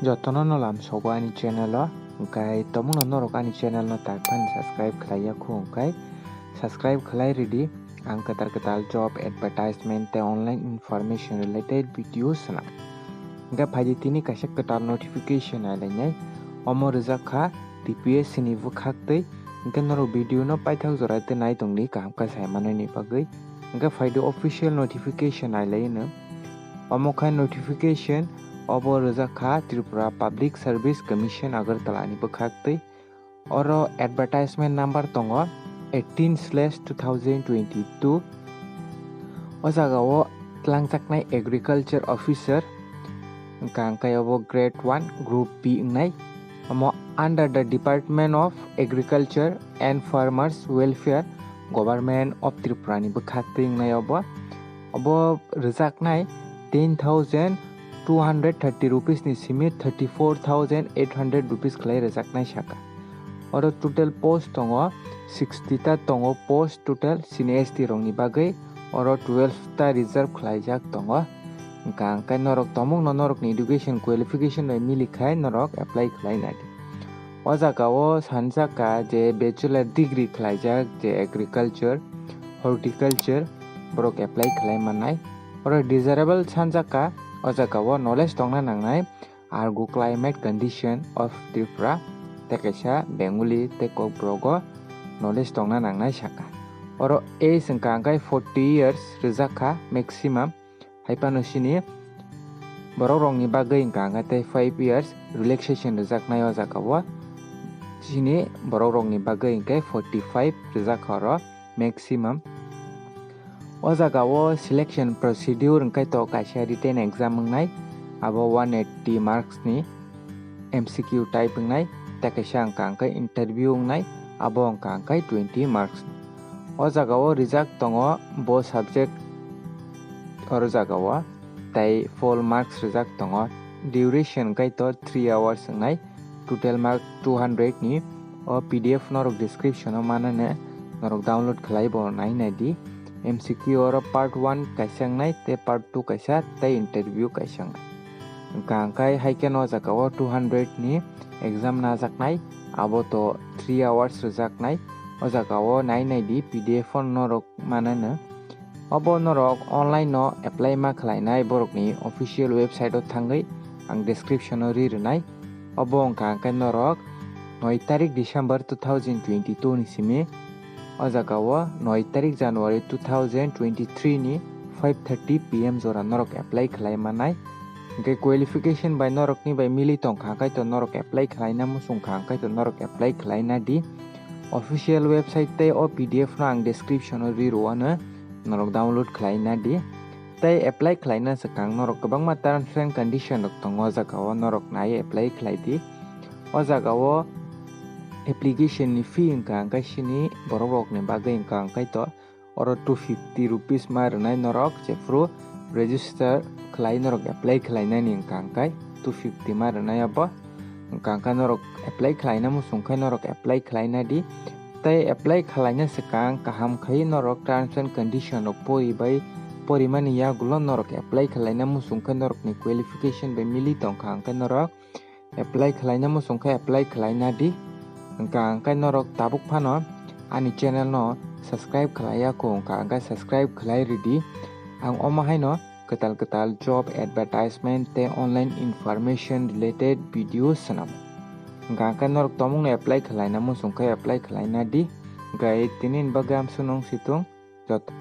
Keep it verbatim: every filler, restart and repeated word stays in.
Jotono no lamsogo ani channel o, hwnkhe tomungno norok ani channel no tak phano subscribe khlaiya khu hwnkhe subscribe khlai ridi, ang kwtal kwtal job advertisement tei online information related video swnam. Hwnkhe phaidi tini kaisa kwtal notification nailainai, omo rwjak kha T P S C ni bwkhaktwi, hwnkhe norok video no paithak jora tei nai tongdi kaham khe sai manani bagwi. Hwnkhe phaidi official notification nailaino. Omo khe notification obo rwjak kha Tripura Public Service Commission Agartala ni bwkhaktwi. Oro advertisement number tongo eighteen slash two thousand twenty-two. O jaga o tlangjaknai agriculture officer, hwnkha hwnkhe obo grade one group B wngnai. Omo under the Department of Agriculture and Farmers Welfare, Government of Tripura ni bwkhaktwi wngnai obo. Obo rwjaknai ten thousand two hundred thirty rupees ni simi thirty four thousand eight hundred rupees khlai rwjaknai saka. Oro total post tongo sixty ta tongo post total sini S T rokni bagwi, oro twelve ta reserve khlaijak tongo. Hwnkha hwnkhe norok tomungno norokni education qualification bai mili khai norok apply khlai nai. O jaga o sanjak kha je bachelor degree khlaijak je agriculture, horticulture borok apply khlai mannai. Oro desirable sanjak kha o jaga o knowledge tongna nangnai argo climate condition of Tripura tei kaisa Bengali tei Kokborok o knowledge tongna nangnai saka. Oro age hwnkha hwnkhe forty years rwjak kha maximum. Hai phano chini borok rokni bagwi hwnkha hwnkhe tei five years relaxation rwjaknai o jaga o. Chini borok rokni bagwi hwnkhe forty five rwjak kha oro maximum. O jaga o selection procedure hwnkhe to kaisa written exam wngnai, abo one eighty marks ni M C Q type wngnai, tei kaisa hwnkha hwnkhe interview wngnai, abo hwnkha hwnkhe twenty marks. O jaga o rijak tongo bo subject, oro jaga o tei full marks rijak tongo. Duration hwnkhe to three hours wngnai, total mark two hundred ni. O P D F norok description o manane, norok download khlai bo nai nai di. M C Q oro part one kaisa wngnai tei part two kaisa tei interview kaisa wngnai. Hwnkha hwnkhe hai khe no jaga o two hundred ni exam najaknai, abo to three hours rwjaknai. O jaga o nai nai di P D F o norok manano. Obo norok online no apply ma khlainai borokni official website o thangwi ang description o ri rwnai. Obo wngkha hwnkhe norok noi tarik December two thousand twenty-two ni simi. O jaga o noi tarik January two thousand twenty-three ni five thirty P M jora norok apply khlai manai. Hwnkhe qualification bai norokni bai mili tongkha hwnkhe to norok apply khlaina muchungkha hwnkhe to norok apply khlaina di. Official website tei o P D F no ang description o ri rwano, norok download khlaina di. Tei apply khlaina swkang norok kwbangma terms and condition rok tongo, o jaga o norok nai apply khlai di. O jaga o application ni fee wngkha hwnkhe sini borok rok ni bagwi wngkha hwnkhe to oro two fifty rupees ma rwnai norok jephru register khlai norok apply khlainani wngkha hwnkhe two fifty ma rwnai abo. Hwnkha hwnkhe norok apply khlaina muchungkhe norok apply khlaina di. Tei apply khlaina swkang kaham khai norok terms and condition rok pori bai porimani yagulo norok apply khlaina muchungkhe norokni qualification bai mili tongkha hwnkhe norok apply khlaina muchungkhe apply khlaina di. Hwnkha hwnkhe norok tabuk phano ani channel no subscribe khlaiya kho hwnkha hwnkhe subscribe khlai ridi. Ang omo haino kwtal kwtal job advertisement tei online information related video swnam. Hwnkha hwnkhe norok tomungno apply khlaina muchungkhe apply khlaina di. Hwnkhe tini ni bagwi amsuk nung situng joto.